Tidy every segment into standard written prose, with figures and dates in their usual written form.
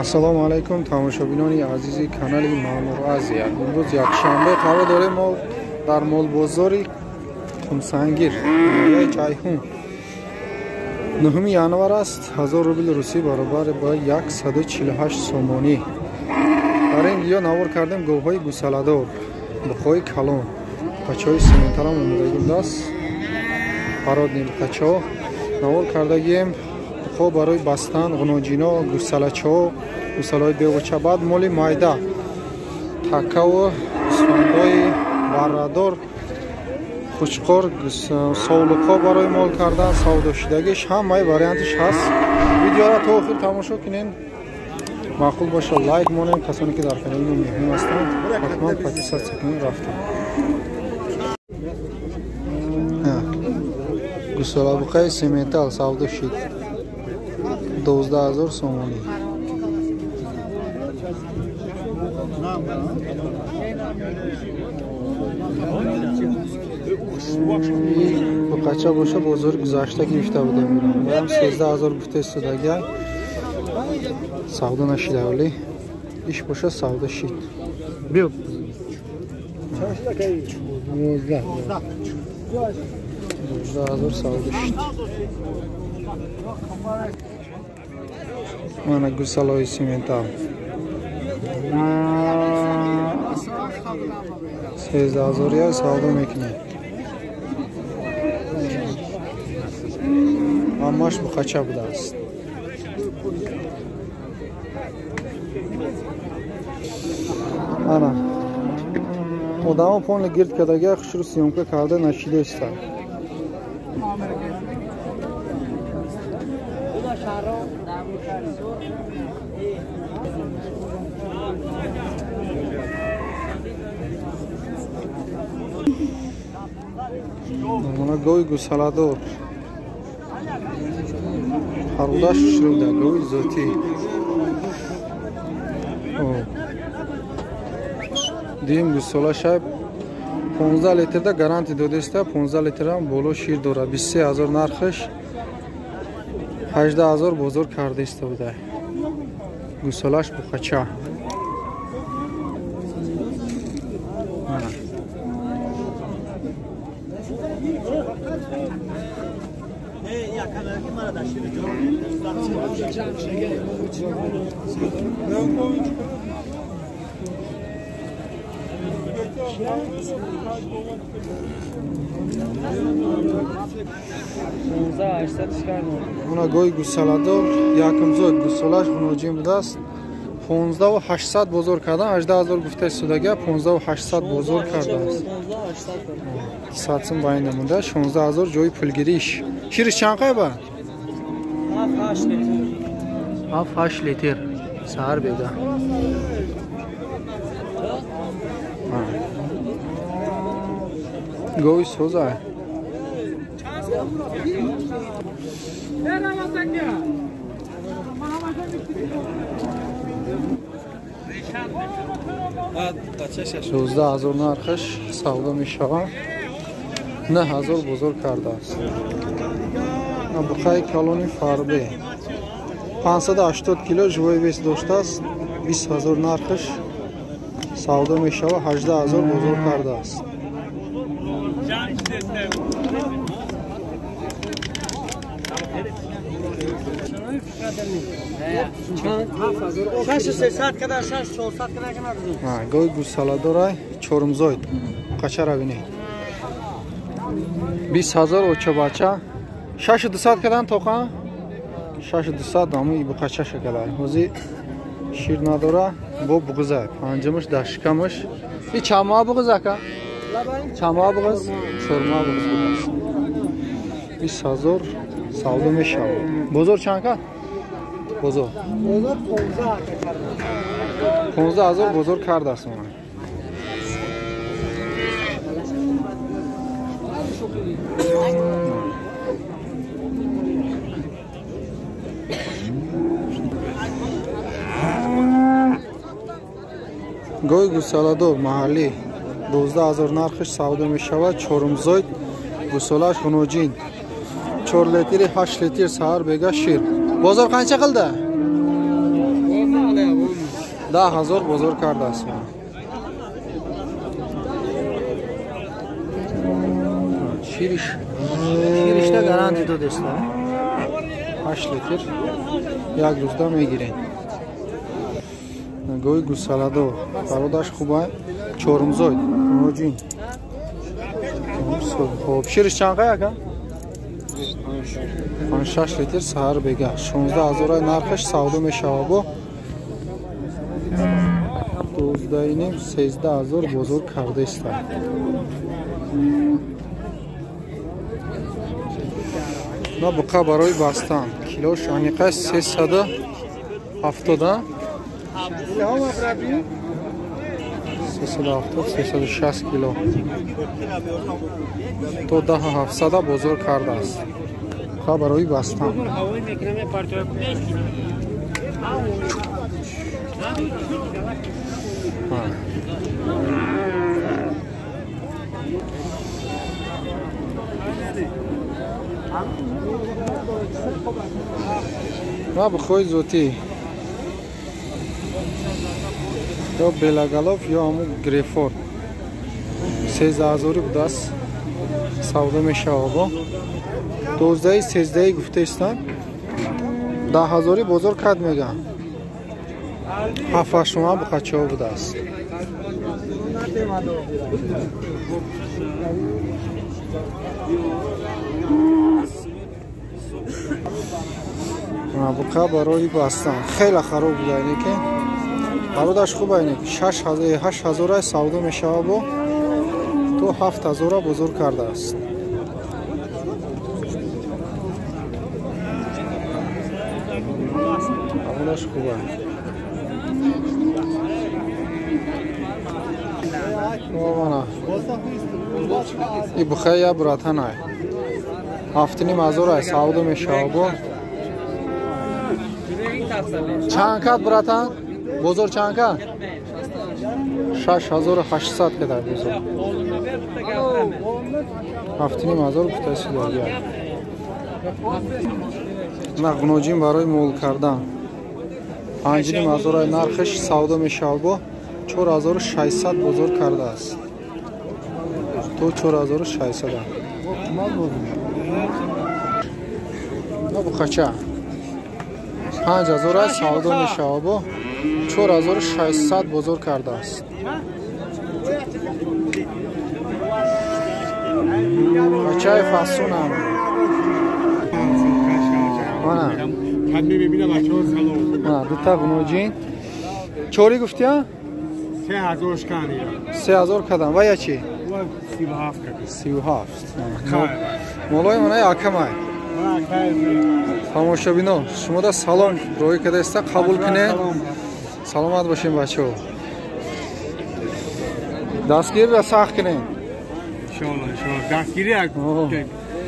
Ассалому алайкум тамошобинони азизи канали Маъмур Азия. Имрӯз якшанбе қарор дорем мо дар молбозори Қумсангир, ноҳияи Ҷайҳун. 9 январ аст, 1000 рубли русӣ баробар ба 148 сомонӣ. Дар ин видео навор кардем говҳои гусаладор, буқҳои калон, бачаҳои сименталам омодагӣ будааст, пародни буқачаҳо навор кардагием. Буқҳо барои бастан, ғуноҷино, гусалачаҳо, гусалаҳои бевоча, баъд моли майда, такаву гӯсфандҳои баррадор, хучқор, совлуқҳо барои мол кардан, савдошидагиш ҳамаи вариантиш ҳаст. Видеоро то охир тамошо кунем, маъқул боша лайк монем. Касоне ки дар канали мо меҳмон ҳастанд, ҳатман подписаться кунем. Рафтем. Гусалабуқаи сементал савдо шид 12000 сомонӣ. Буқача боша бозори гузашта гирифта будем. Ам 13000 гуфта истодагия савдо нашида, вале иш боша савдо шид. Биё. 12000 савдо шид. Мана гусалои симентал 13000 я савдо мекунад. Ҳамаш буқача будааст. Ана одамо полни гирд кардагия, хушрӯ съёмка карда нашидаиста. Мана гови гусаладор, парудаш хушрӯда, гови зотӣ. Дуюм гусола шаб 15 литрда гарантия додеста, 15 литрам боло шир дора. 23000 нархш, 18000 бозор кардаиста буда. Гусолаш буқача. Она гои гусаладор якумзод гусолаш ғуноҷин будааст. 15800 бозор кардан, 18000 гуфта истодага, 15800 бозор кардааст. 100 сум баин намуда, 16000 ҷои пулгириш. Шириш чанд қай ба? 7-8 литр. 7-8 литр. Саҳар бега. Гови соза. 12000 нархаш савдо мешавад. 9000 бозор кардааст. Буқаи калони фарбе 580 кило живой вес доштааст. 20000 нархаш савдо мешавад. 18000 бозор кардааст. Гои гусаладорай чорумзоид қачара бинед. 20000 очабача 6200 кадан тоқа 6200 аму буқача шакалай. Ҳози шир надора бо буғза панҷумаш дар шикамаш. И чама буғз ака? Чама буғз? Чорма буғз будааст. 20000 савдо мешавад. Бозор чанд кард? Бозор 15000 бозор кардааст. Мана гои гусаладор маҳаллӣ 12000 нархш савдо мешавад. Чорумзоид гусолаш ғуноҷин 4 литри 8 литр саҳар бега шир. Бозор қанча қилди? 10,000 бозор кардааст. Шириш ширишта гаранти додест. 8 литр як рӯзда мегирем. Гови гусаладо пародаш хуба чорумзой муроҷин. Хоб шириш чанд қай ака? 5-6 литр саҳар бега. 16,000 нархаш савдо мешава бо 12,5-13,000 бозор кардаист. На буқа барои бастан. Килош аниқа 370, 370-360 кило. То 10,700 бозор кардааст. Буқа барои бастан. На бухои зотӣ ё белагалов ё ҳамун грефор 13,000 будааст савдо мешава бо 12-13 гуфтаистанд. 10,000 бозор кард мегӯянд. 7-8 бухачаҳо будааст. Буқа барои бастан хеле хароб буда ине ки пародаш хуба ине ки 8,000 савдо мешава бо то 7,000 бозор кардааст. Пародаш хуба. И бухаи я братанай 7,5 савдо мешава бо. Чанд кат братан? Бозор чанд кат? 6,800 кадар бозор. 7,5 гуфтаси доргар. На ғуноҷин барои мол кардан. 5,5 нархаш савдо мешава бо 4,600 бозор кардааст. То 4,600. На бухача 5,000 савдо мешава бо 4,600 бозор кардааст. Бачаи фасунам. Мана. Мана дута ғуноҷин. Чори гуфтия? 3,000 кани. 3,000 кадам. Ва я чи? 37 кадам. 37. Молои манаи акамай. Тамошобино, шумо да салом роҳӣ кардаиста қабул кунед. Саломат бошем бачаҳо. Дастгириро сахт кунед. Иншоалло, иншоалло. Дастгири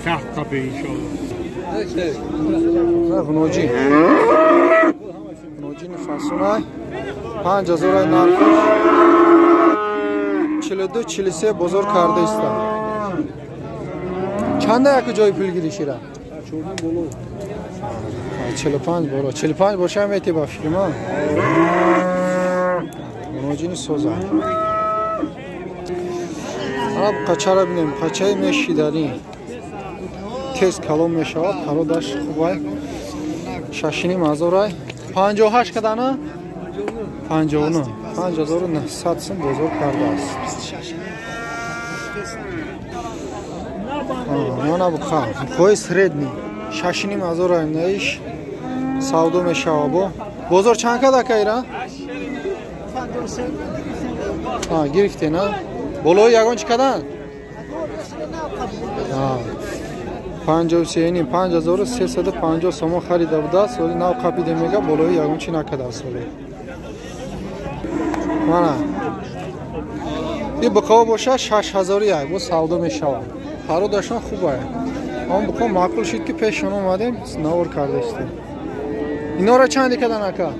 сахт қапе иншоалло. Ғуноҷин. Ғуноҷини фасунай 5,000 нархаш 42-43 бозор кардаиста. Чанда яку ҷои пулгирӣ шира? 45 боло. 45 боша мети ба фирма. Ғуноҷини соза. Ана қачара бинем, қачаи мешидарӣ. Тез калон мешавад, пародаш хубай. 6,5 58 кадана? 59. 5900 сум бозор кардааст. Мана буқа, буқои средний. 6,5 аймнаиш савдо мешава бо. Бозор чанд кад ака ира? Гирифте, на? Болои ягон чӣ кадан? 53,5 5350 сомон харида будааст, вале нав қапиде мега болои ягон чӣ накардааст вале. Мана. И буқао боша 6,000 як бо савдо мешавад. Пародашон хуб ай. Он буқо маъқул шуд ки пешон омадем, навор кардаистем. Инора чанди кадан ака?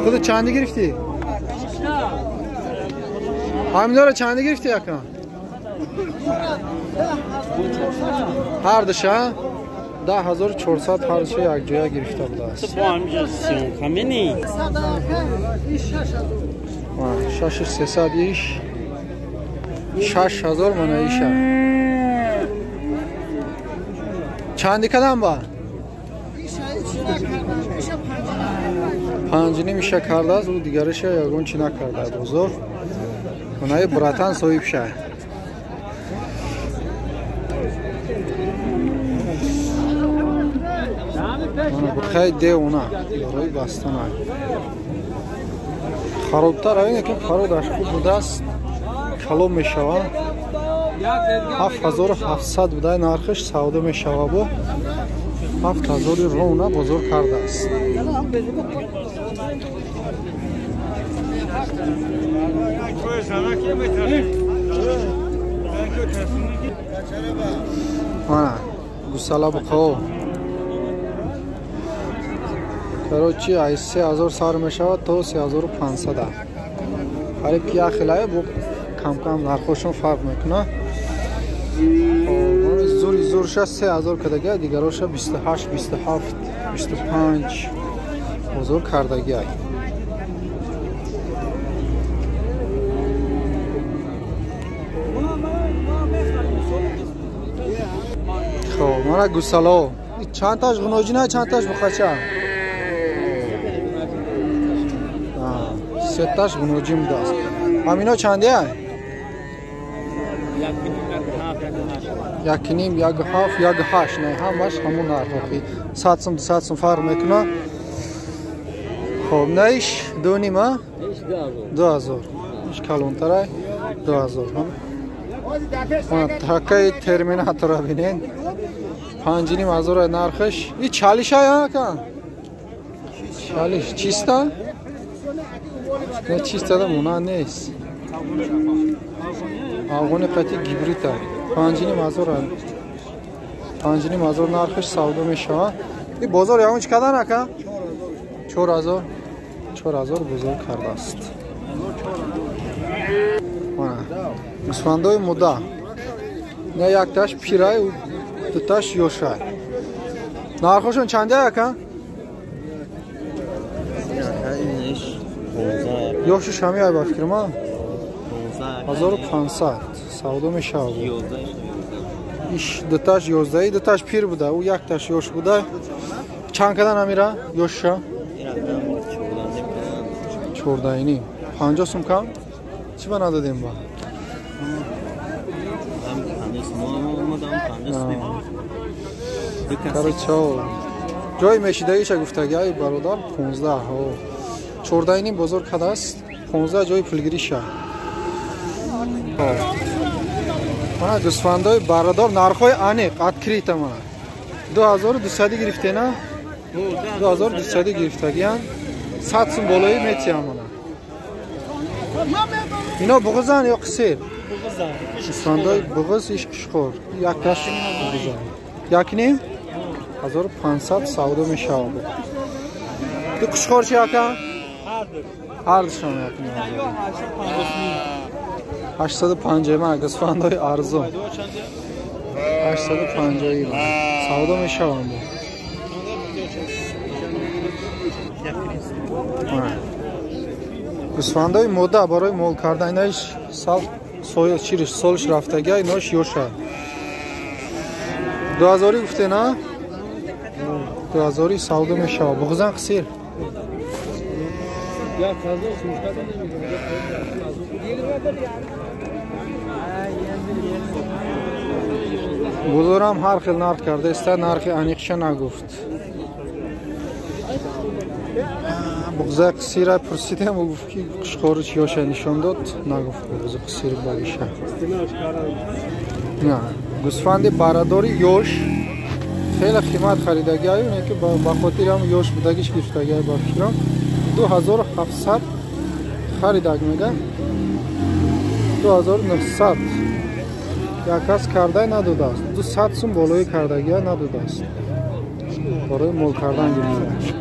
Худ чанди гирифтӣ? Ҳаминора чанди гирифтӣ ака? Ҳар душа? 10400 ҳарчи якҷоя гирифта будааст. 6300 иш 6000 мана иша. Чанди кадам ба? 5.5 иша кардааст, ӯ дигараша ягон чи накарда бозор. Манаи братан соҳиб ша. Бухай девона барои бастана. Харобтар авине ки пародаш хуб будааст, калом мешава. 7700 будай нархиш савдо мешава бо 7000 рона бозор кардааст. Мана гусала буқо. Короче, аз 3000 сар мешавад то 3500. Қариб ки як хелае бо кам-кам нархошон фарқ мекунад. Зури зурша 3000 кардагия, дигароша 28, 27, 25 бозор кардагия. Хоб, мана гусало. Чанд таш ғуноҷина, чанд таш бухача? Сеташ ғуноҷин будааст. Ҳамино чандия? 1.5, 1.7, 1.8. Не, ҳамаш ҳамон нархи. 100 сум, 200 сум фарқ мекунад. Хоб, на иш 2.5, а? 2000. Иш калонтарай 2000. Такаи терминатора бинен. 5.5 нархиш. И чалиша яка? Чалиш чиста? Не чиста да муна нест. Афғони қати гибрита. 5.5. 5.5 нархиш савдо мешавад. И бозор ягон чӣ кардан ака? 4000. 4000 бозор кардааст. Гӯсфандои муда. Не якташ пирай, дуташ ёшай. Нархошон чанде ака? Ёшуш ҳами ай ба фикрма? 1500 савдо мешавад. Иш дуташ 11, дуташ пир буда, ӯ якташ ёш буда. Чанд кадан амира ёшша? 14.5. 50 сум кам? Чӣ ба надодем ба? Короче, ҷои мешидагиша гуфтаги ай бародар 15. 14.5 бозор кардааст, 15 ҷои пулгириша. Мана гӯсфандои барадор нархҳои аниқ открита мана. 2200 гирифтена? 2200 гирифтагиян. 100 сум болои метиям мана. Ино буғузан ё қисир? Гӯсфандои буғуз иш қушқор. Якташ буғузан. 1.5 1500 савдо мешавад. Ду қушқор чи ака? Ҳардушон 1.5. 850 ман гӯсфандои арзон. 850 савдо мешаванд. Гӯсфандои мода барои мол кардан инаиш сал соя чириш солиш рафтагия инош ёша. 2000 гуфте на? 2000 савдо мешавад. Буғзан қисир. Бозорам ҳар хел нарх кардааст, нархи аниқша нагуфт. Буғза қисира пурсидем, ӯ гуфт ки қушқорич ёша нишон дод, нагуфт буғзи қисир багиша. На, гӯсфанди барадори ёш хеле қимат харидагиаю, не ки ба хотири ҳам ёш будагиш гирифтагиаю ба фикрам. 2700 харидаг мега. 2900 як кас кардай надодааст. 200 сум болои кардагия надодааст. Барои мол кардан гирифта.